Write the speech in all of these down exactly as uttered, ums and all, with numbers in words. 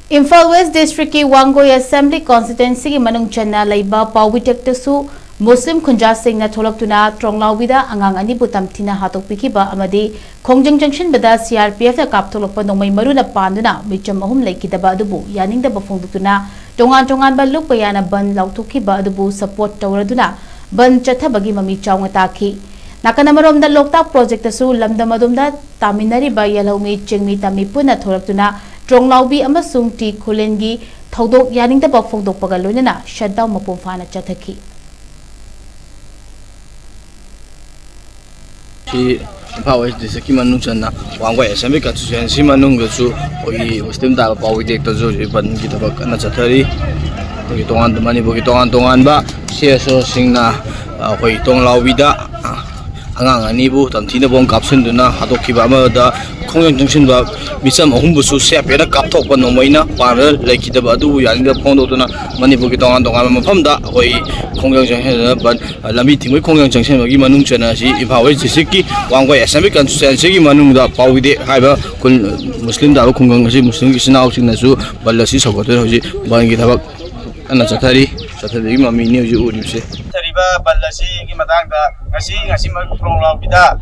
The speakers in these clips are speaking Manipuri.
ꯏꯝꯐꯥꯜ ꯋꯦꯁ ꯗꯤꯁꯇ꯭ꯔꯤꯛꯀꯤ ꯋꯥꯡꯒꯣꯏ ꯑꯦꯁꯦꯝꯕ꯭ꯂꯤ ꯀꯣꯟꯁꯇꯤꯇ꯭ꯋꯦꯟꯁꯤꯒꯤ ꯃꯅꯨꯡ ꯆꯟꯅ ꯂꯩꯕ ꯄꯥꯎꯕꯤꯇꯦꯛꯇꯁꯨ ꯃꯨꯁꯂꯤꯝ ꯈꯨꯟꯖꯥꯁꯤꯡꯅ ꯊꯣꯛꯂꯛꯇꯨꯅ ꯇ꯭ꯔꯣꯡꯂꯥꯎꯕꯤꯗ ꯑꯉꯥꯡ ꯑꯅꯤꯕꯨ ꯇꯝꯊꯤꯅ ꯍꯥꯠꯇꯣꯛꯄꯤꯈꯤꯕ ꯑꯃꯗꯤ ꯈꯣꯡꯖꯪ ꯆꯪꯁꯤꯟꯕꯗ ꯁꯤ ꯑꯥꯔ ꯄꯤ ꯑꯦꯐꯅ ꯀꯥꯞꯊꯣꯛꯂꯛꯄ ꯅꯣꯡꯃꯩ ꯃꯔꯨꯅ ꯄꯥꯟꯗꯨꯅ ꯃꯤꯆꯝ ꯑꯍꯨꯝ ꯂꯩꯈꯤꯗꯕ ꯑꯗꯨꯕꯨ ꯌꯥꯅꯤꯡꯗꯕ ꯐꯣꯡꯗꯣꯛꯇꯨꯅ ꯇꯣꯉꯥꯟ ꯇꯣꯉꯥꯟꯕ ꯂꯨꯞ ꯀꯌꯥꯅ ꯕꯟ ꯂꯥꯎꯊꯣꯛꯈꯤꯕ ꯑꯗꯨꯕꯨ ꯁꯄꯣꯔꯠ ꯇꯧꯔꯗꯨꯅ ꯕꯟ ꯆꯠꯊꯕꯒꯤ ꯃꯃꯤ ꯆꯥꯎꯅ ꯇꯥꯈꯤ꯫ ꯅꯥꯀꯟ ꯑꯃꯔꯣꯝꯗ ꯂꯣꯛꯇꯥꯛ ꯄ꯭ꯔꯣꯖꯦꯛꯇꯁꯨ ꯂꯝꯗꯝ ꯑꯗꯨꯝꯗ ꯇꯥꯃꯤꯟꯅꯔꯤꯕ ꯌꯦꯜꯍꯧꯃꯤ ꯆꯤꯡꯃꯤ ꯇꯝꯃꯤ ꯄꯨꯟꯅ ꯊꯣꯛꯂꯛꯇꯨꯅ ꯇ꯭ꯔꯣꯡꯂꯥꯎꯕꯤ ꯑꯃꯁꯨꯡ ꯇꯤ ꯈꯨꯂꯦꯟꯒꯤ ꯊꯧꯗꯣꯛ ꯌꯥꯅꯤꯡꯗꯕ ꯐꯣꯡꯗꯣꯛꯄꯒ ꯂꯣꯏꯅꯅ ꯁꯠꯗꯥꯎꯟ ꯃꯄꯨꯡ ꯐꯥꯅ ꯆꯠꯊꯈꯤ꯫ ꯁꯤ ꯏꯝꯐꯥꯜ ꯋꯦꯁ ꯗꯤꯁꯇ꯭ꯔꯤꯛꯀꯤ ꯃꯅꯨꯡ ꯆꯟꯅ ꯋꯥꯡꯒꯣꯏ ꯑꯦꯁꯦꯝꯕ꯭ꯂꯤ ꯀꯟꯁꯇꯤꯇ꯭ꯋꯦꯟꯁꯤ ꯃꯅꯨꯡꯗꯁꯨ ꯑꯩꯈꯣꯏꯒꯤ ꯃꯨꯁꯂꯤꯝ ꯇꯥꯕ ꯄꯥꯎ ꯇꯦꯛꯇꯁꯨ ꯍꯧꯖꯤꯛ ꯕꯟꯒꯤ ꯊꯕꯛ ꯀꯟꯅ ꯆꯠꯊꯔꯤ꯫ ꯑꯩꯈꯣꯏꯒꯤ ꯇꯣꯉꯥꯟ ꯃꯅꯤꯄꯨꯔꯒꯤ ꯇꯣꯉꯥꯟ ꯇꯣꯉꯥꯟꯕ ꯁꯤ ꯑꯦꯁ ꯑꯣꯁꯤꯡꯅ ꯑꯩꯈꯣꯏ ꯇꯣꯡꯂꯥꯎꯕꯤꯗ ꯑꯉꯥꯡ ꯑꯅꯤꯕꯨ ꯇꯝꯊꯤꯅ ꯕꯣꯝ ꯀꯥꯞꯁꯤꯟꯗꯨꯅ ꯍꯥꯠꯇꯣꯛꯈꯤꯕ ꯑꯃꯗ ꯈꯣꯡꯖꯪ ꯆꯪꯁꯤꯟꯕ ꯃꯤꯆꯝ ꯑꯍꯨꯝꯕꯨꯁꯨ ꯁꯤ ꯑꯥꯔ ꯄꯤ ꯑꯦꯐꯅ ꯀꯥꯞꯊꯣꯛꯄ ꯅꯣꯡꯃꯩꯅ ꯄꯥꯟꯕꯗ ꯂꯩꯈꯤꯗꯕ ꯑꯗꯨꯕꯨ ꯌꯥꯅꯤꯡꯗꯕ ꯐꯣꯡꯗꯣꯛꯇꯨꯅ ꯃꯅꯤꯄꯨꯔꯒꯤ ꯇꯣꯉꯥꯟ ꯇꯣꯉꯥꯟꯕ ꯃꯐꯝꯗ ꯑꯩꯈꯣꯏ ꯈꯣꯡꯖꯪ ꯆꯪꯁꯤꯟꯗꯨꯅ ꯕꯟ ꯂꯝꯕꯤ ꯊꯤꯡꯕꯒꯤ ꯈꯣꯡꯖꯪ ꯆꯪꯁꯤꯟꯕꯒꯤ ꯃꯅꯨꯡ ꯆꯟꯅ ꯑꯁꯤ ꯏꯝꯐꯥꯜ ꯋꯦꯁ ꯗꯤꯁꯇ꯭ꯔꯤꯛꯀꯤ ꯋꯥꯡꯒꯣꯏ ꯑꯦꯁꯦꯝꯕ꯭ꯂꯤ ꯀꯟꯁꯇꯤꯇ꯭ꯋꯦꯟꯁꯤꯒꯤ ꯃꯅꯨꯡꯗ ꯄꯥꯎꯗꯦ ꯍꯥꯏꯕ ꯈꯨꯜ ꯃꯨꯁꯂꯤꯝ ꯇꯥꯕ ꯈꯨꯡꯒꯪ ꯑꯁꯤ ꯃꯨꯁꯂꯤꯝꯒꯤ ꯏꯆꯤꯟ ꯏꯅꯥꯎꯁꯤꯡꯅꯁꯨ ꯕꯟ ꯑꯁꯤ ꯁꯧꯒꯠꯇꯨꯅ ꯍꯧꯖꯤꯛ ꯕꯟꯒꯤ ꯊꯕꯛ ꯀꯟꯅ ꯆꯠꯊꯔꯤ꯫ ꯆꯠꯊꯕꯒꯤ ꯃꯃꯤꯅꯤ ꯍꯧꯖꯤꯛ ꯎꯔꯤꯕꯁꯦ꯫ ꯆꯠꯊꯔꯤꯕ ꯕꯟ ꯑꯁꯤꯒꯤ ꯃꯇꯥꯡꯗ ꯉꯁꯤ ꯉꯁꯤꯃꯛ ꯇ꯭ꯔꯣꯡꯂꯥꯎꯕꯤꯗ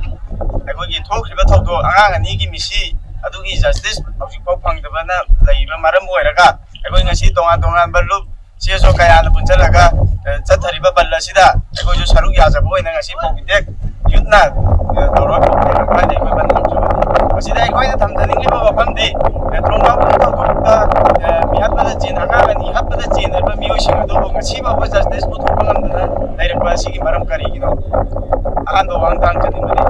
ꯑꯩꯈꯣꯏꯒꯤ ꯊꯣꯛꯈ꯭ꯔꯤꯕ ꯊꯧꯗꯣꯛ ꯑꯉꯥꯡ ꯑꯅꯤꯒꯤ ꯃꯤꯁꯤ ꯑꯗꯨꯒꯤ ꯖꯁꯇꯤꯁ ꯍꯧꯖꯤꯛꯐꯥꯎ ꯐꯪꯗꯕꯅ ꯂꯩꯔꯤꯕ ꯃꯔꯝ ꯑꯣꯏꯔꯒ ꯑꯩꯈꯣꯏ ꯉꯁꯤ ꯇꯣꯉꯥꯟ ꯇꯣꯉꯥꯟꯕ ꯂꯨꯞ ꯁꯤ ꯑꯦꯁ ꯑꯣ ꯀꯌꯥꯅ ꯄꯨꯟꯁꯤꯜꯂꯒ, ꯑ, ꯆꯠꯊꯔꯤꯕ ꯕꯟ ꯑꯁꯤꯗ ꯑꯩꯈꯣꯏꯁꯨ ꯁꯔꯨꯛ ꯌꯥꯖꯕ ꯑꯣꯏꯅ ꯉꯁꯤ ꯄꯥꯎꯕꯤꯇꯦꯛ ꯌꯨꯠꯅ, ꯑ, ꯇꯧꯔꯒ ꯄꯥꯎꯕꯤꯇꯦꯛ ꯂꯧꯈꯥꯏꯗ ꯑꯩꯈꯣꯏ ꯕꯟ ꯇꯧꯖꯕꯅꯤ꯫ ꯃꯁꯤꯗ ꯑꯩꯈꯣꯏꯅ ꯊꯝꯖꯅꯤꯡꯂꯤꯕ ꯋꯥꯐꯝꯗꯤ, ꯑ, ꯇ꯭ꯔꯣꯡꯂꯥꯎꯕꯒꯤ ꯊꯧꯗꯣꯛꯇ, ꯑ, ꯃꯤꯍꯥꯠꯄꯗ ꯆꯦꯟ-, ꯑꯉꯥꯡ ꯑꯅꯤ ꯍꯥꯠꯄꯗ ꯆꯦꯟꯅꯔꯤꯕ ꯃꯤꯑꯣꯏꯁꯤꯡ ꯑꯗꯨꯕꯨ ꯉꯁꯤ ꯐꯥꯎꯕ ꯖꯁꯇꯤꯁ ꯄꯨꯊꯣꯛꯄ ꯉꯝꯗꯅ ꯂꯩꯔꯛꯄ ꯑꯁꯤꯒꯤ ꯃꯔꯝ ꯀꯔꯤꯒꯤꯅꯣ? ꯑꯍꯥꯟꯕ ꯋꯥꯍꯪ ꯊꯥꯡꯖꯅꯤꯡꯕꯅꯤ꯫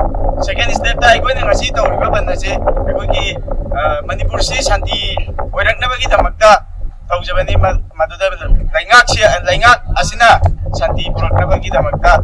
ꯁꯦꯀꯦꯟ ꯁ꯭ꯇꯦꯞꯇ ꯑꯩꯈꯣꯏꯅ ꯉꯁꯤ ꯇꯧꯔꯤꯕ ꯕꯟ ꯑꯁꯤ ꯑꯩꯈꯣꯏꯒꯤ, ꯑ, ꯃꯅꯤꯄꯨꯔꯁꯤ ꯁꯥꯟꯇꯤ ꯑꯣꯏꯔꯛꯅꯕꯒꯤꯗꯃꯛꯇ ꯇꯧꯖꯕꯅꯤ꯫ ꯃ-, ꯃꯗꯨꯗ ꯂꯩꯉꯥꯛꯁꯤ, ꯂꯩꯉꯥꯛ ꯑꯁꯤꯅ ꯁꯥꯟꯇꯤ ꯄꯨꯔꯛꯅꯕꯒꯤꯗꯃꯛꯇ